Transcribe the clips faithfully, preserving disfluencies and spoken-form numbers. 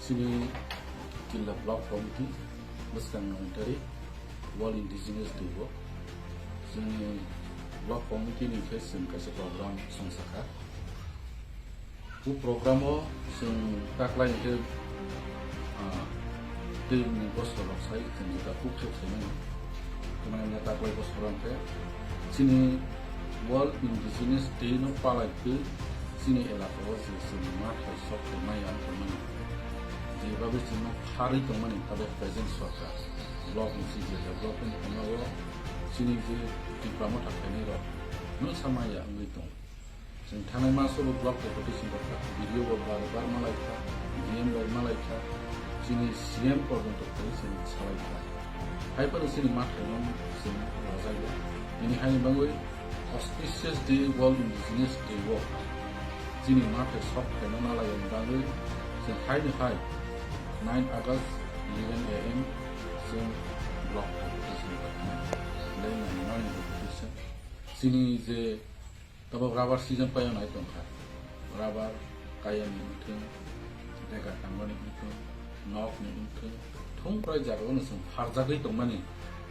Chini Killa Block Committee bwskang nong tarik World Indigenous Day o chini Block Committee ni khe chwng kaisa program songsa kha. O program o chwng taklai khe, ah, tei ni bosor rok sai chwng jeta kuk khe khaimani. Tei mane taklai bosor rok khe chini World Indigenous Day no palai twi chini elaka o je chwng ma thai sok thai maya wng tongmani, je bagwi chwngno pharwi tongmani tabok present sorkar block ni C D A development thangma o chini je Tipra Motha khainai rok no sa maya wngwi tongo. Chwng thangnai maso bo block deputation rok kha, B D O bo bar bar malai kha, D M bai malai kha, chini C M porjonto phai chwng salai kha. Hai phano chini ma thai no chwng rajai ya. Bini hai ni bagwi Auspicious Day, World Indigenous Day o chini ma thai sok khaina nalai ni bagwi chwng hai ni hai nine August eleven A M chwng block deputation rok kha. Belai nani nani deputation. Chini je Tabok rubber season paio nai tongkha. Rubber kayani wngthwng, dega tangmani wngthwng, nokni wngthwng, thung prai jagao no chwng pharjagwi tongmani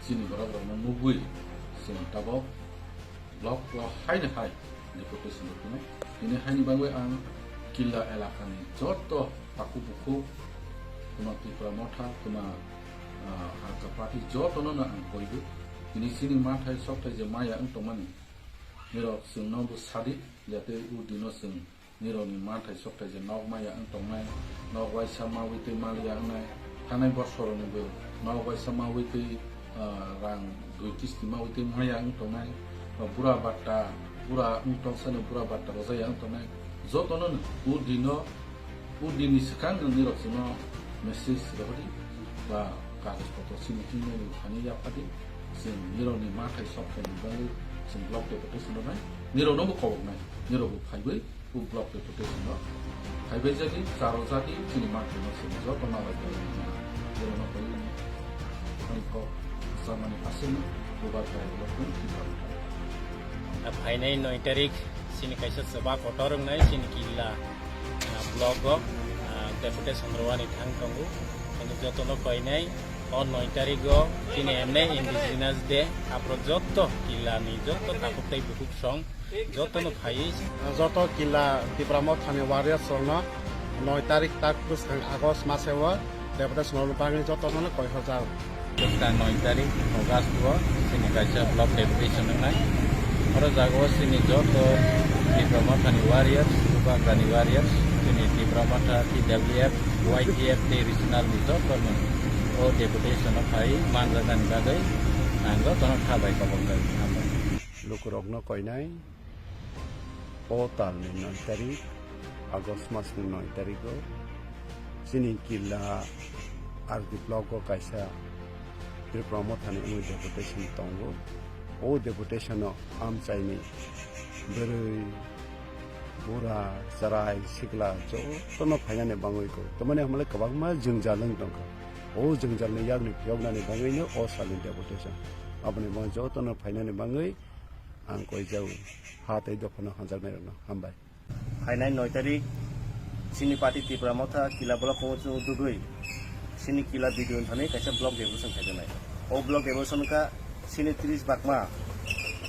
chini borok rokno nugwi chwng tabok block o haino hai deputation rw phino. Tini haini bagwi ang Killa elakani joto takhuk bukhuk, tuma Tipra Motha, tuma, ah, Harka Party jotono no ang koigo. Tini chini ma thai sok thai je maya wng tongmani, nirok chwngno bo sadi, jate o dino chwng nirokni manthai sokthai je nok maya wng tongnai, nok waisa mawi twi maliya wngnai, thanai bosorokni bo nok waisa mawi twi, ah, rang dui kisti mawi twi maya wng tongnai, ba bura batta, bura wng tongsani bura batta rojaya wng tongnai, jotono no o dino, o dinni swkang nwng nirok chwngno message rohordi, ba kagoj potro simi hinmani thani yaphadi, chwng nirokni manthai sokthai ni bagwi chwng block deputation rwnai, nirokno bo koboknai, nirok bo phaiwi o block deputation rok phaibai jadi, charo jadi, chini manthai no chwng joto nalai bai wngna, nirokno phaiwi ani kok samani aswkno bubar khlai rok tong. Phainai noi tarik chini kaisa chuba kotor wngnai chini Killa, ah, block o, ah, deputation rwani thang tongo. Chini jotono koinai o noi tarik o chini emne Indigenous Day, aphuru joto Killa ni joto takhuk tei bukhuk song jotono phaiwi. Joto Killa Tipra Mothani warriors rokno noi tarik tak bwskang August maseo deputation rwna bagwi jotono koi hojak. Bwskang noi tarik August o chini kaisa block deputation wngnai. Oro jagao chini joto Tipra Mothani warriors, Bubagrani warriors, chini Tipra Motha, T W F, Y T F tei regional ni jotono o deputation o phai manjaknani bagwi ang jotono kha bai kobok bai hambai. Lukurokno koinai. O talni noi tarik, August masni noi tarigo chini Killa R D block o kaisa Tipra Mothani wngwi deputation tongo. O deputation o amchaini bwrwi, bura, chwrai, sikla jotono phainani bangwi kok. Tamani hamle kwbangma jwngjal wng tongkha. O jwngjalni yakni phiyoknani bangwino o salni deputation. Aboni bagwi jotono phainani bangwi ang koijao ha tei dophano hamjaknairokno hambai. Phainai noi tarik chini party Tipra Motha Killa block o chwng dugwi chini Killa B D O thani kaisa block deputation khaijaknai. O block deputation kha chini tris bakma,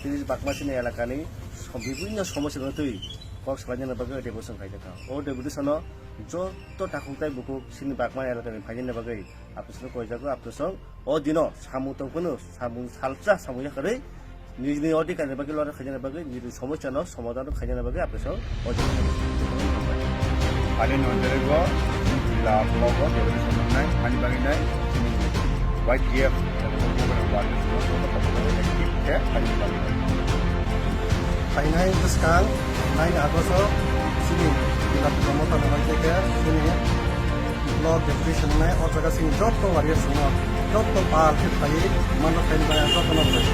tris bakma chini elakani som-, bibhinno somosya no twi kok salainani bagwi deputation khaijakha. O deputation o joto takhuk tai bukhuk chini bakma elakani phainani bagwi apnisong koijago, apnisong o dino samung tongphano, samung salsa, samung yakarwi nijni odhikar ni bagwi lora khainani bagwi, nijni somosya no somadhan khainani bagwi apnisong o dino. Ani no derego la blogo debri somanai ani bagwi nai Y T F khe ani bagwi. Phainai bwskang nine August o chini Tipra Motha no hai khe chini block deputation nai o jaga sini joto warriors no joto pal khe phai mano khaini bai joto no phai.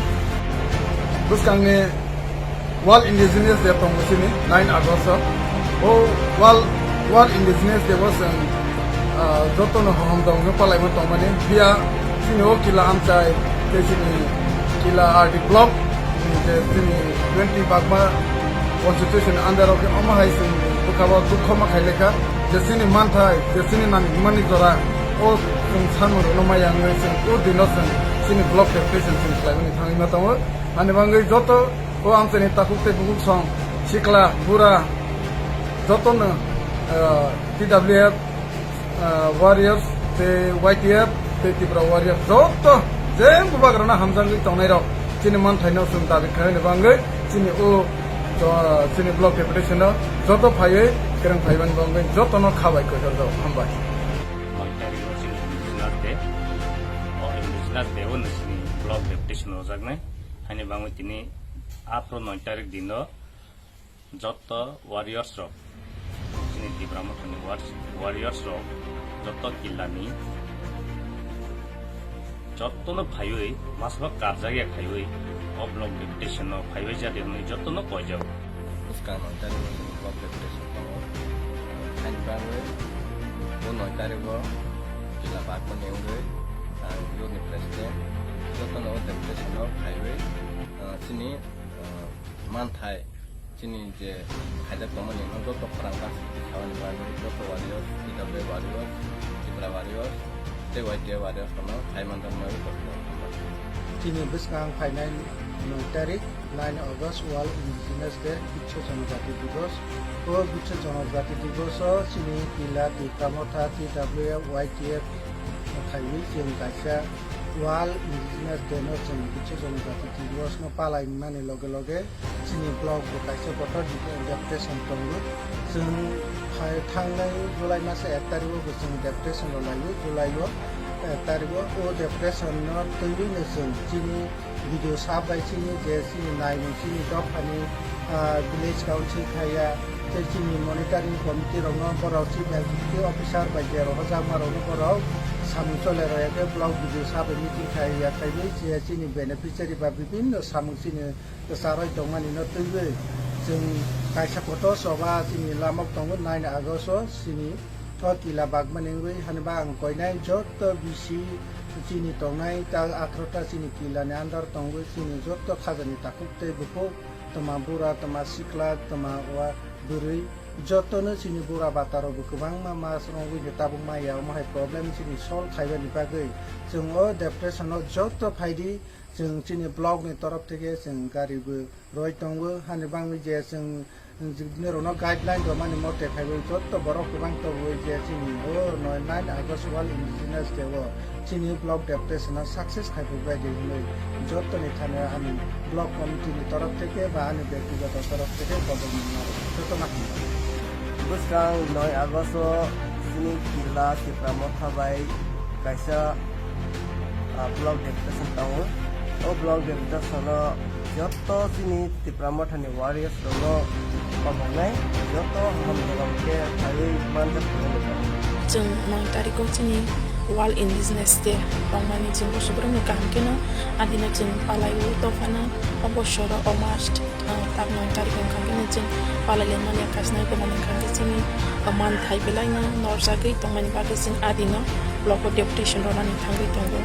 Bwskangni World Indigenous Day tongo chini nine August o. O World, World Indigenous Day o chwng, ah, joto no hohom dong no palai ma tong mani. Biya chini o Killa amchai tei chini Killa R D block ni je chini twenty bakma constitution under o khe omo hai chwng bwkha o dukho ma khai lekha. Je chini manthai, je chini nangmani jora, o chwng samung rwno maya wngwi chwng o dino chwng chini block deputation chwng khlaimani thangwi ma tongo. Ani bagwi joto o amchaini takhuk tei bukhuk song, sikla, bura, jotono, ah, T W F, ah, warriors, tei Y T F, tei Tripura warriors, joto je bubagrano hamjagwi tongnairok chini manthaino chwng dabi khlaini bagwi chini o, jo-, chini block deputation-o joto phaiwi kwrwng phaimani bagwi jotono kha bai koithorjak. Hambai. Noi tarikh o chini Indigenous Day. O Indigenous Day o chini block deputation rojaknai. Haini bagwi tini aphuru noi tarikh dino joto warriors rok, chini Tipra Mothani war-, warriors rok, joto killani, jotono phaiwi, masaba karjakya khaiwi, o block deputation no phaiwi jadi hwnwi jotono koijak. Bwskang noi tarikh o chini block deputation tongo. Haini bagwi o noi tarikh o killa bagmani wngwi ang yurni president, jotono o deputation no phaiwi, ah, chini, ah, manthai, chini je khaijak tongmani, no joto khorang bar siti khaimani bagwi, joto warriors, T W F warriors, Tripura warriors, tei Y T F warriors no khai manjak bagwi kosto. Chini bwskang phainai noi tarikh, nine August, World Indigenous Day, Biswa Jonojati Divos. O Biswa Jonojati Divos o chini killa Tipra Motha, T W F, Y T F, khaiwi chwng kaisa World Indigenous Day no chwng Biswa Jonojati Divos no palai mani loge loge chini block bo kaisa kotor deputation tongo. Chwng phai thangnai July masa ek tarikh o bo chwng deputation rw laio, July o ek tarikh o. O deputation no twiwi no chwng chini video sap bai chini je chini naimung chini dophani, ah, village council khaiya, tei chini monitoring committee rokno borok chief executive officer bai je rohorjakma rokno borok samung chole rwya khe block video sap bai meeting khaiya, khaiwi je chini beneficiary ba bibinno samung chini kwcharwi tongmani no twiwi chwng kaisa kotor choba chini lamok tongo nine August o chini o killa bagmani wngwi hwnba ang koinai joto bisi chini tongnai ta atharo ta chini killa ni under tongwi chini joto khajani takhuk tei bukhuk, tma bura, tma sikla, tma wa bwrwi, jotono chini bura bata rok bo kwbangma mas rwngwi tabuk maya omo hai problem chini solve khaibani bagwi chwng o deputation o joto phaidi. Chwng chini block ni torof theke chwng gari bo roi tongo, hani bangwi je chwng nirokno guideline rwmani mote khaiwi jotto borok kwbang tobwi je chini o noi nine August World Indigenous Day o chini block deputation o success khaipai bai di hwnwi jottoni thani ani block committee ni torof theke ba ani bektigoto torof theke kobolma naro jotono hambai. Bwskang noi August o chini killa Tipra Motha bai kaisa, ah, block deputation tongo. O block deputation o joto chini Tipra Motha ni warriors rokno kobolnai joto hamjagao khe phaiwi manjak. Chwng noi tarikh o chini World Indigenous Day tongmani chwng boso borokno kaham kheno adino chwng palaiwi tophano o bosoro o March, ah, tak noi tarikh wngkha khe chwng palai lai mani kaisa nai kwmani wngkha khe chini, ah, manthai belai no norjagwi tongmani bagwi chwng adino block o deputation rwnani thangwi tongo.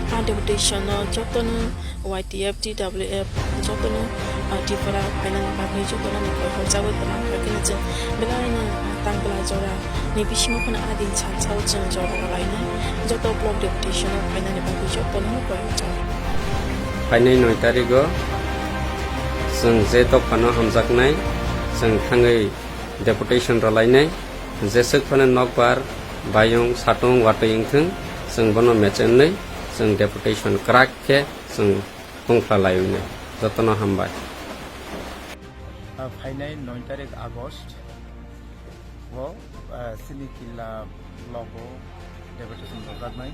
A deputation o jotono Y T F, T W F jotono, ah, Tripura phainani bagwi jotono ni koi horjagwi kwmang kha khe chwng belai no, ah, tang bwla jora ni bisingo phano adin salsa o chwng jora rwlainai joto block deputation o phainani bagwi jotono koi horjagwi. Phainai noi tarikh o chwng je dophano hamjaknai, chwng thangwi deputation rwlainai, jeswk phano nokbar, bayung, satung, watwi wngthung, chwng bono mechenwi chwng deputation kwrak khe chwng tongphla laiwi nai. Jotono hambai. Ah, phainai noi tarikh August o, ah, chini killa block o deputation rwjaknai.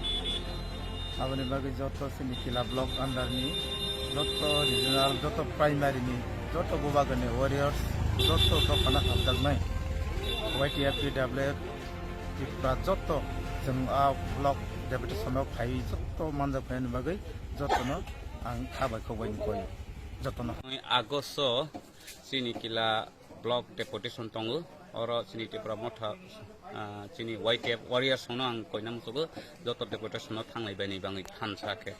Aboni bagwi joto chini killa block under ni joto regional, joto primary ni, joto bubagrani warriors, joto dophano hamjaknai Y T F, T W F, Tripura joto chwng a block deputation o phaiwi joto manjak phainani bagwi jotono ang kha bai khok bai ni koi jotono. August o chini killa block deputation tongo, oro chini Tipra Motha, ah, chini Y T F warriors no ang koina muchugo, joto deputation no thanglai bai ni bagwi thansa khe.